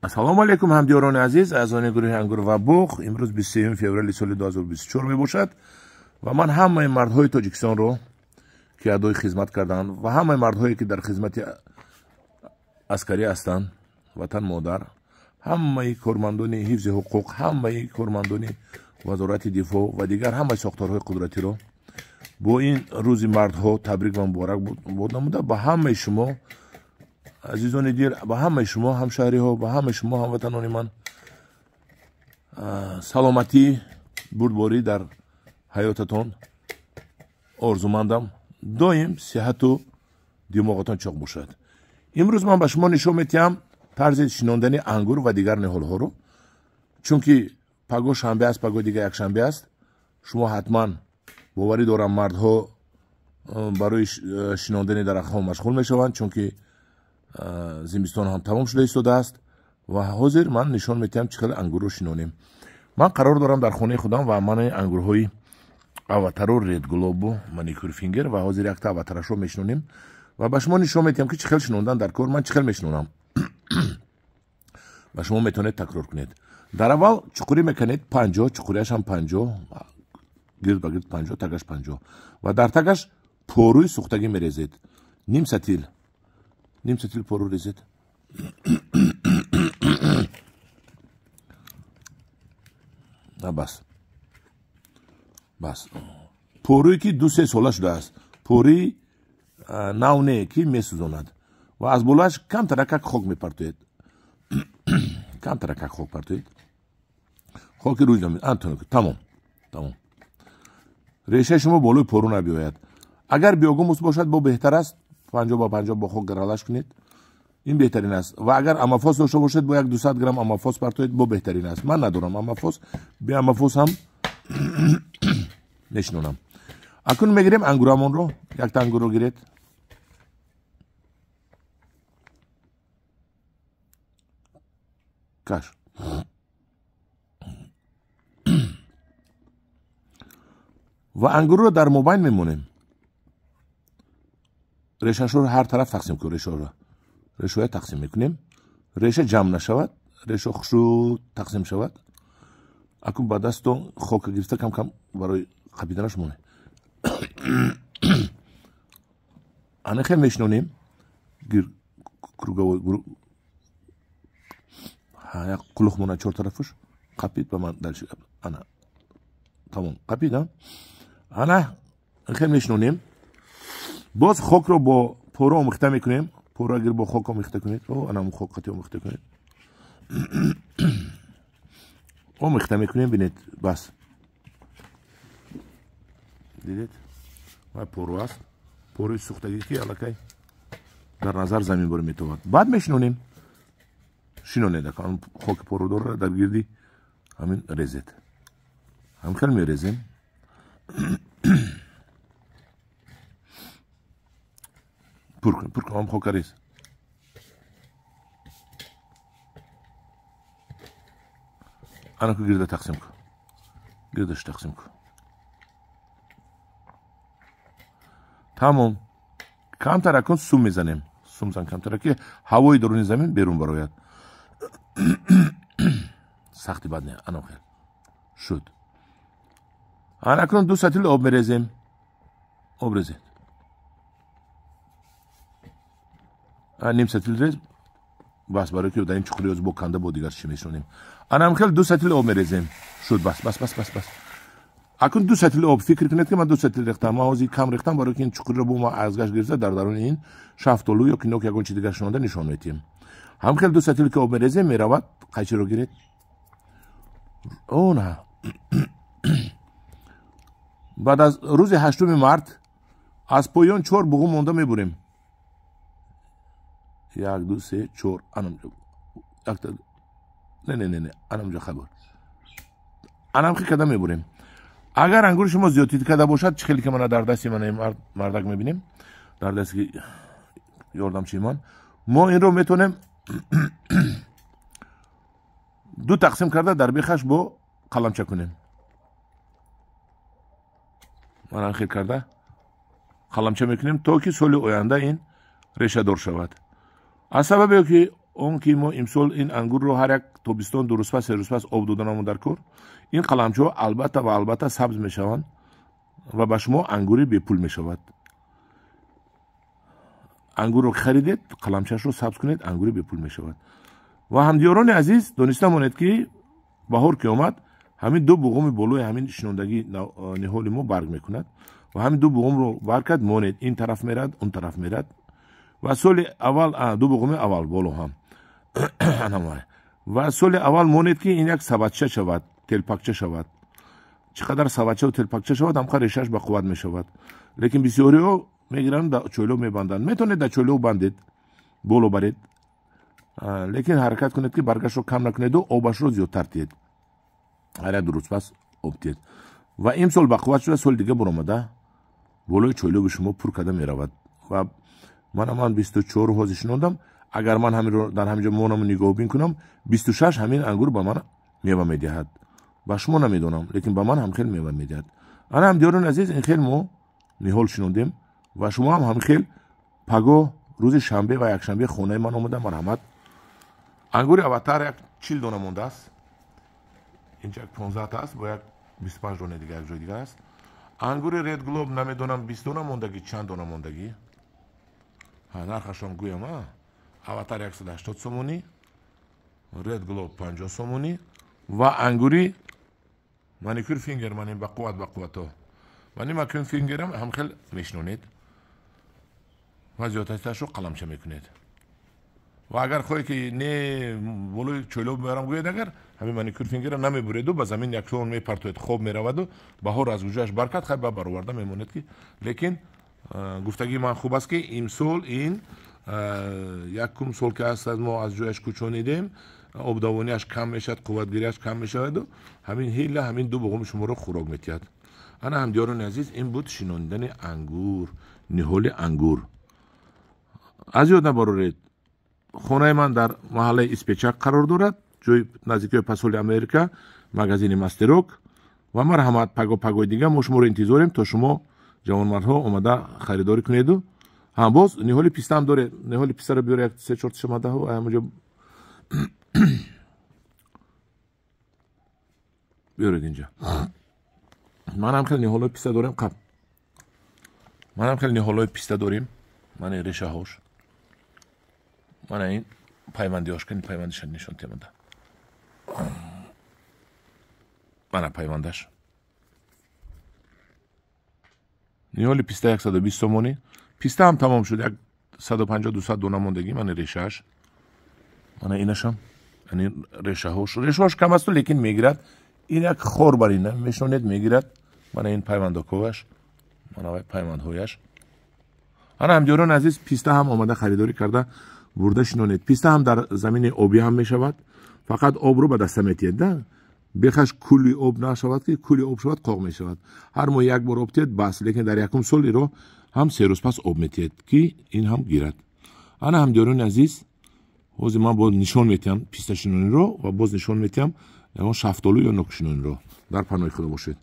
Ассалому алайкум ҳамдиёрони азиз, аъзони гурӯҳи Ангур ва Буғ. Имрӯз 23 феврали соли 2024 мебошад ва ман ҳамаи мардҳои Тоҷикистонро, ки адои хизмат карданд ва ҳамаи мардҳое, ки дар хизмати аскарӣ ҳастанд, ватан модар, ҳамаи кормандони ҳифзи ҳуқуқ, ҳамаи кормандони вазорати дифоъ ва дигар ҳамаи сохторҳои қудратиро бо ин рӯзи мардҳо табрик ва муборак бод намуда, ба ҳамаи шумо азизони дил, ба ҳамаи шумо ҳамшаҳриҳо, ба ҳамаи шумо ҳамватанони ман саломатӣ, бурдборӣ дар ҳаётатон орзумандам. Доим сиҳату димоғатон чоқ бошад. Имрӯз ман ба шумо нишон медиҳам тарзи шинондани ангур ва дигар ниҳолҳоро, чунки пагоҳ шанбе аст, пагоҳ дигар якшанбе аст. Шумо ҳатман, боварӣ дорам, мардҳо барои шинондани дарахтҳо машғул мешаванд, чунки зимистон ҳам тамом шуда истодааст. Ва ҳозир ман нишон медиҳам чӣ хел ангурро шинонем. Ман қарор дорам дар хонаи худам ва ман ангурҳои Аватару, Ред Глобу, Маникюр Фингер ва ҳозир якта Аватарашро мешинонем ва ба шумо нишон медиҳам, ки чӣ хел шинондан дар кор, ман чӣ хел мешинонам. Ба шумо метавонед такрор кунед. Дар аввал чуқурӣ мекунед 50, чуқуриашам 50, гирд ба гирд 50, тагаш 50 ва дар тагаш порӯи сӯхтагӣ мерезед. Ним сатил, ним сатил пору резед. Бас бас, порӯе ки 2-3 сола шудааст, порӯи нав не, ки месӯзонад, ва аз болоаш камтаракак хок мепартоед. Камтаракак хок партоед, хоки рӯи замин. Тамом, тамом. Решаи шумо болои пору набиёяд. Агар биогумус бошад, бо беҳтар аст. 50 ба 50 бо хок гаралаш кунед, ин беҳтарин аст. Ва агар амафос дошта бошед, бо як 200 грамм амафос партоед, бо беҳтарин аст. Ман надорам амафос, бе амафос ҳам мешинонам. Акнун мегирем ангурамонро, якта ангурро гиред. Каш. Ва ангурро дар мобайн мемонем. Решашро ҳар тараф тақсим кун, решаро. Решаҳоя тақсим мекунем. Реша ҷамъ нашавад, реша хушрӯ тақсим шавад. Акун ба дастон хока гирифта кам-кам барои қапиданаш монед. Ана хел мешинонем. Гир круговой, як қулуқ мона чор тарафаш қапид ба ман дальше. Ана тамом, қапид. Ана хел мешинонем. Боз хокро бо пору омехта мекунем. Пору агар бо хок омехта кунед, анам хок қати омехта кунед, омехта мекунем. Бинед, бас, дидед, ва пору аст, поруи сӯхтагӣ, ки аллакай дар назар замин бор метовад. Баъд мешинонем. Шинонед хоки порудорро дар гирди ҳамин резед. Ҳам хел мерезем. Пур кун, пур кун, ҳам хока рез. Ана ку гирда тақсим кун, гирдаш тақсим кун. Тамом. Камтар акун сум мезанем. Сум зан камтар, ки ҳавои даруни замин берун барояд. Сахти бад не, анам хел шуд. Ана акнун 2 сатил об мерезем. Об резед. Ним сатил рез, бас, барои ки дар ин чуқури оз бо канда бо дигар чӣ мешонем. Анам хел 2 сатил об мерезем. Шуд, бас, бас, бас, бас, бас. Акун 2 сатил об, фикр кунед, ки ман 2 сатил рехтам. Ман ҳозир кам рехтам, барои ки ин чуқуриро бо ма аз гашт гирифта дар даруни ин шафтолу ё кинок ягон чи дигар шинонда нишон медиҳем. Ҳам хел 2 сатил ки об мерезем, меравад. Қайчиро гиред. О, на. Баъд аз рӯзи 8 март аз поён 4 буғу монда мебурем. 1, 2, 3, 4. Анам якта, не, не, не, не, анамҷо хабар. Анам хи када мебурем. Агар ангури шумо зиёдтӣ када бошад, чӣ хеле ки мана дар дасти мана мардак мебинем, дар дасти ёрдамчии ман, мо инро метавонем 2 тақсим карда дар бехаш бо қаламча кунем. Мана хел карда қаламча мекунем, то ки соли оянда ин решадор шавад. Аз сабабе ки он ки мо имсол ин ангурро ҳар як тобистон 2 рӯз пас, 3 рӯз пас об доданамон дар кор, ин қаламчаҳо албатта ва албатта сабз мешаванд ва ба шумо ангури бепул мешавад. Ангурро харидед, қаламчаашро сабз кунед, ангури бепул мешавад. Ва ҳамдиёрони азиз, дониста монед ки баҳор ки омад, ҳамин ду буғуми болои ҳамин шинондагии ниҳоли мо барг мекунад ва ҳамин ду буғумро барг кард, монед, ин тараф мерад, он тараф мерад. Ва соли аввал ду буғуми аввал боло ҳам ва соли аввал монед ки ин як сабадча шавад, телпакча шавад. Чӣ қадар сабадча телпакча шавад, ҳамқадр решааш ба қувват мешавад. Лекин бисёриҳо мегиранд, дар чойло мебанданд. Метавонед дар чойло бандед, боло баред, лекин ҳаракат кунед ки баргашро кам накунеду обашро зиёдтар тиҳед. Ҳар як 2 рӯз пас об тиҳед. Ва имсол ба қувват шуда, соли дига баромада болои чойлоби шумо пур карда меравад. Ва ман 24 ҳозир шинондам. Агар ман ҳаминро дар ҳамин ҷо монаму нигоҳубин кунам, 26 ҳамин ангур ба ман мева медиҳад. Ба шумо намедонам, лекин ба ман ҳам хел мева медиҳад. Ана ҳамдиёрони азиз, ин хел мо ниҳол шинондем ва шумо ҳам ҳамин хел пагоҳ рӯзи шанбе ва якшанбе хонаи ман омада, марҳамат. Ангури Аватар як 40 дона мондааст. Инҷа 15 та аст, бо як 25 дона дига як ҷои дигар аст. Ангури Ред Глоб намедонам 20 дона мондагӣ, чанд дона мондагӣ. Нархашон гӯям, Аватар 180 сомонӣ, Ред Глоб 50 сомонӣ ва ангури Маникюр Фингер маним ба қувват, ба қуввато. Мани Маникюр Фингерам ҳам хел мешинонед ва зиёдтарашро қаламча мекунед. Ва агар хоҳед ки не болои чойло мебарам гӯед, агар ҳамин Маникюр Фингерро намебуреду ба замин яксон мепартоед, хоб мераваду баҳор аз гуҷояш баркад, хай ба бароварда мемонед ки. Лекин гуфтагии ман хуб аст ки имсол ин якум сол ки аст мо аз ҷояш кӯчонидем, обдавонияш кам мешавад, қувватгириаш кам мешаваду ҳамин ҳила ҳамин ду буғуми шуморо хӯрок метиҳад. Ана ҳамдиёрони азиз, ин буд шинонидани ангур, ниҳоли ангур. Аз ёд набароред, хонаи ман дар маҳаллаи Испечак қарор дорад, ҷои наздикии посоли Америка, магазини Мастерок. Ва марҳамат, паго-пагои дига мо шуморо интизорем то шумо ҷавонмардҳо омада харидорӣ кунеду. Ҳам боз ниҳоли писта ҳам доред. Ниҳоли пистаро биёр, як 3-4 шамадаҳо ҳамонҷо биёред инҷа. Ман ҳам хеле ниҳолҳои писта дорем. Қаб ман ҳам хеле ниҳолҳои писта дорем. Ман ин решаҳош, мана ин пайвандиҳош, кани пайвандиша нишон темада. Мана пайвандаш. Ниҳоли писта 120 сомонӣ. Писта ҳам тамом шуд, як 150-200 дона мондагӣ. Мана решааш, мана инашам, яъне решаҳош. Решаҳош кам асту, лекин мегирад. Ин як хор бар ин мешонед, мегирад. Мана ин пайвандокояш, мана вай пайвандҳояш. Ана ҳамдиёрони азиз, писта ҳам омада харидорӣ карда бурда шинонед. Писта ҳам дар замини обӣ ҳам мешавад, фақат обро ба даста метиҳед, да бехаш кули об нашавад, ки кули об шавад қоқ мешавад. Ҳар моҳ як бор об тиҳед бас, лекин дар якум сол иро ҳам 3 рӯз пас об метиҳед ки ин ҳам гирад. Ана ҳамдиёрони азиз, ҳозир ман боз нишон метиҳам писташинониро ва боз нишон метиҳам ягон шафтолу ё нокшинониро. Дар паноҳи Худо бошед.